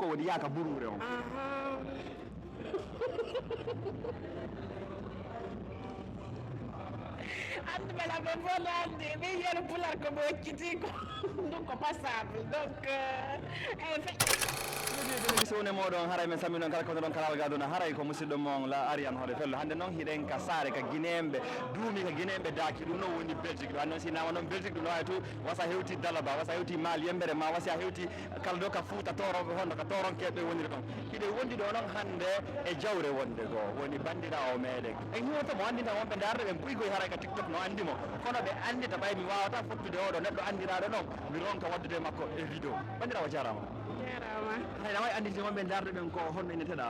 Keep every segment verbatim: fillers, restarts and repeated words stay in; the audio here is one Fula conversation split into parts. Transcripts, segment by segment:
Woni yaaka buruure on. Aha. Andu bela be bona andi, mi yero pular ko mo ekkiti ko. Ɗum ko passable. Donc, euh, eh, fe- Sowne moɗon haray men sammi non kala kono ɗon kala alga duna haray ko musidɗo mon la Ariane hoore fello hannde noon hiɗen ka saare ka guinéenɓe duumi ka guinéenɓe daaki ɗum noon woni Belgique ɗo hannde noon si nama noon Belgique ɗum no wawi to wasa hewti Dalaba wasa hewti Maal Yembere ma wasa hewti kala ɗo ka Fuuta tooroɓe honno ka tooronkeɓe woniri ɗon hiɗen wondi ɗo noon hannde e jawre wonde goo woni banndiraawo meɗen en hiwata mo anndinta wonɓe ndaarde ɓen buy goy haray ka TikTok no anndi mo kono ɓe anndita ɓay mi wawata fottude oɗo neɗɗo anndiraaɗo noon mi ronka waddude makko e vidéo banndiraawo jarama jarama haray awa anndinde wonɓe ndaarde ɓen ko honno inneteɗa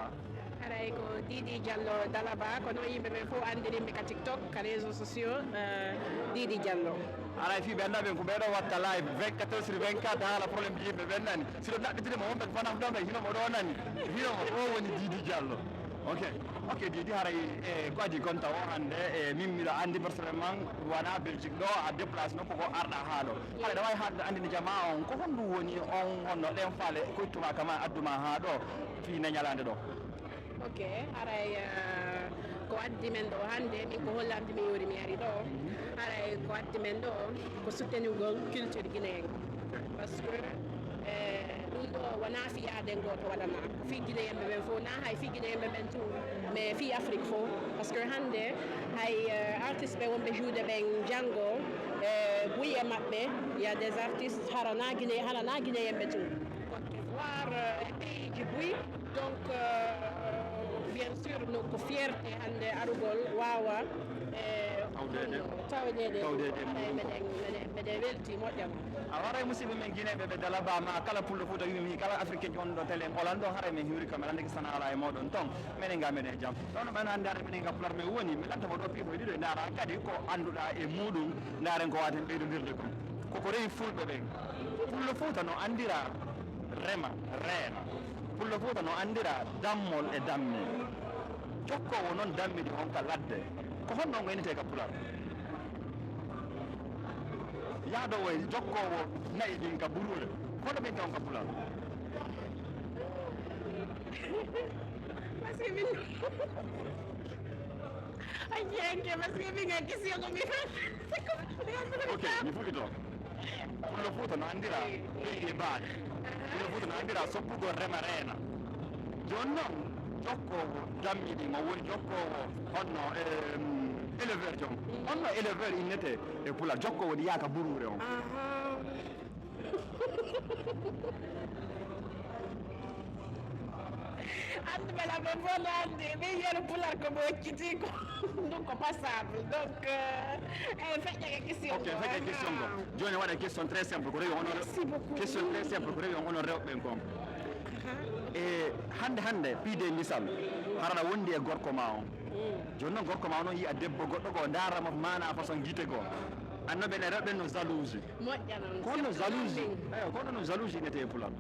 haray ko Didi Diallo Dalaba ko noon yimɓe ɓen fof anndirimɓe ka TikTok ka réseaux sociaux euh, Didi Diallo haray fii ɓe annda ɓen ko ɓeɗo watta live vingt-quatre heures sur vingt-quatre haala problème ji yimɓe ɓen nani siɗo naɓɓitide mo wonɓe ko fanam ɗo ɓe hino mo ɗo nani hino mo o woni Didi Diallo ok ok Didi haray e ko adi gonta o hannde e min miɗo anndi personnellement wona Belgique ɗo a déplace nokku ko arɗa haa ɗo haray ɗa wawi haalde anndini jama on ko honɗum woni on honno ɗen faale ko ittuma kama adduma haa ɗo fii ne ñalaande ɗo ok haray eh, ko addi men ɗo hannde min ko hollamde mi yori mi ari ɗo haray ko addi men ɗo ko soutenugol culture guinéen parce que eh, ɗum ɗo wona fiyade gooto waɗana fii guinéenɓe ɓen fof na hay fii guinéenɓe ɓen tun mais fii afrique fof parce que hannde hay eh, artiste ɓe wonɓe juuɗe ɓen janngo eh, buy e maɓɓe y a des artistes hara na guiné hara na guinéenɓe tun côte d'ivoire eh, e pays ji buy donc euh, bien sûr no ko fierté hannde arugol wawa e tawdeɗe tawdeɗe meɗen welti moƴƴama a waray musidɓe men guineɓe ɓe dalaba ma kala pullo fouta yumi kala africain wonɗo télé olanɗo haray men hiwri kam aɗa andi ko sana ala e moɗon ton menen ga meɗen e jam ɗono ɓen andi ara menen ga pular men woni mi lattamo ɗo piifoye ɗiɗo e dara kadi ko annduɗa e muɗum daren ko waten ɓeydodirde kon koko rewi fulɓe ɓen pullo fouta no andira rema reena pullo fouta no andira dammol e dammi jokkowo noon dammiɗi on ka ladde ko honno on gaynete ka pular yaadowo e jokkowo nayi ɗin ka buruure hono ɓen tawon ka pular Parce que min. Anke, anke, parce que min anke si yango mi. Ok, mi fuɗɗito. Pullo Fuuta no anndira ɓiɓɓe baali. Pullo Fuuta no anndira soppugol rema reena. Jooni noon, jokkoowo dammiɗi ma woni jokkoowo honno éleveur joom. Honno éleveur innetee e pulaar? Jokkoowo woni yaaka buruure on. Andu bela ɓe fof no anndi min yeru pular ko mo ekkiti ko ɗum ko passable donc eh, feƴƴa e question ok feƴƴa question ko jooni waɗa question très simple ko rewi on question très simple ko rewi on onon rewɓe ɓen kon e hannde hannde piide misal haraɗa wondi e gorko ma on jooni noon gorko ma on on yiya debbo goɗɗo ko ndaarama mana façon guite goo annoɓe ne rewɓe no jalousie moƴƴa noon kono jalousie eyo kono no jalousie innete e pulal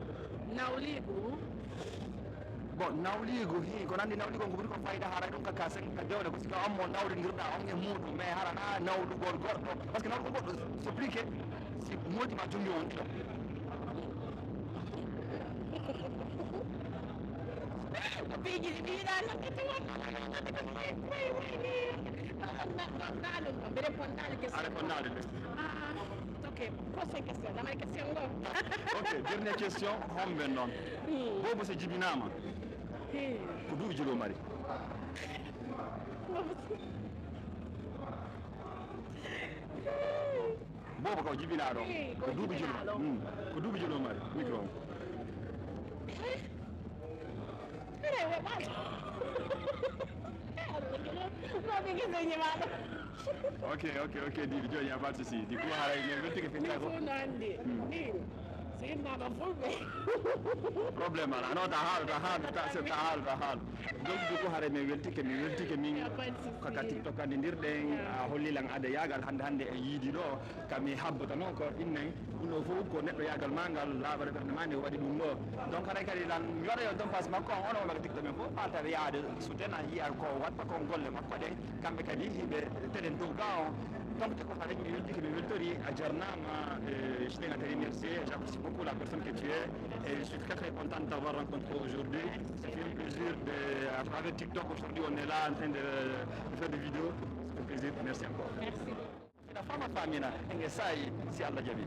nawliigu bon nawliigu hi ko nanndi nawliigu on ko ɓuri kon fayida haray ɗum kaka sen ka dewle ko sika on mo nawlindirɗa on e muɗum mais hara na nawlugol goɗɗo par ce que nawlugol goɗɗo so pliqué si moodi ma jumbi on ɗiɗo piiji ɗi mbiɗa nodde tuma wayni ɗaɗum ɗo mbiɗa pondaali question a répondaali ɗe ok prochaine question damay question ngo ok dernière question homɓe noon bobo so jibinama ko duuɓi jelo mari bobo kaw jibinaɗo ko duuɓi jelo ko duuɓi jelo mari micro o ok ok ok didi joni a pas de souci di ko haray men weltike fitako seyinnaɗo fulɓe problème ala non ta haala ta haala ta haala ta haala donc du ko haray men weltike mi weltike min kaka tiktok andidirɗen a hollilan ade yagal hande hande e yiidi ɗo kami habbata noon ko innen ɗum ɗo fof ko neɗɗo yagal ma ngal laaɓare ɓernde ma nde waɗi ɗum ɗo donc haray kadi lan mi waɗa yo donc passe makko on onomaga tiktok men fof faltaɓe yaade suten a yiya ko watta kon golle makko ɗen kamɓe kadi hiɓe teɗen dow ga on Donc, te ko haala mi welti, mi weltori, a jarnama, euh, je tiens à te remercier, j'apprécie beaucoup la personne que tu es, et je suis très très content de t'avoir rencontré aujourd'hui. Ça fait un plaisir de, à travers TikTok, aujourd'hui on est là en train de, de faire des vidéos. Ça fait plaisir, merci encore. Merci. La femme a famina, nge sai, si Allah jabi.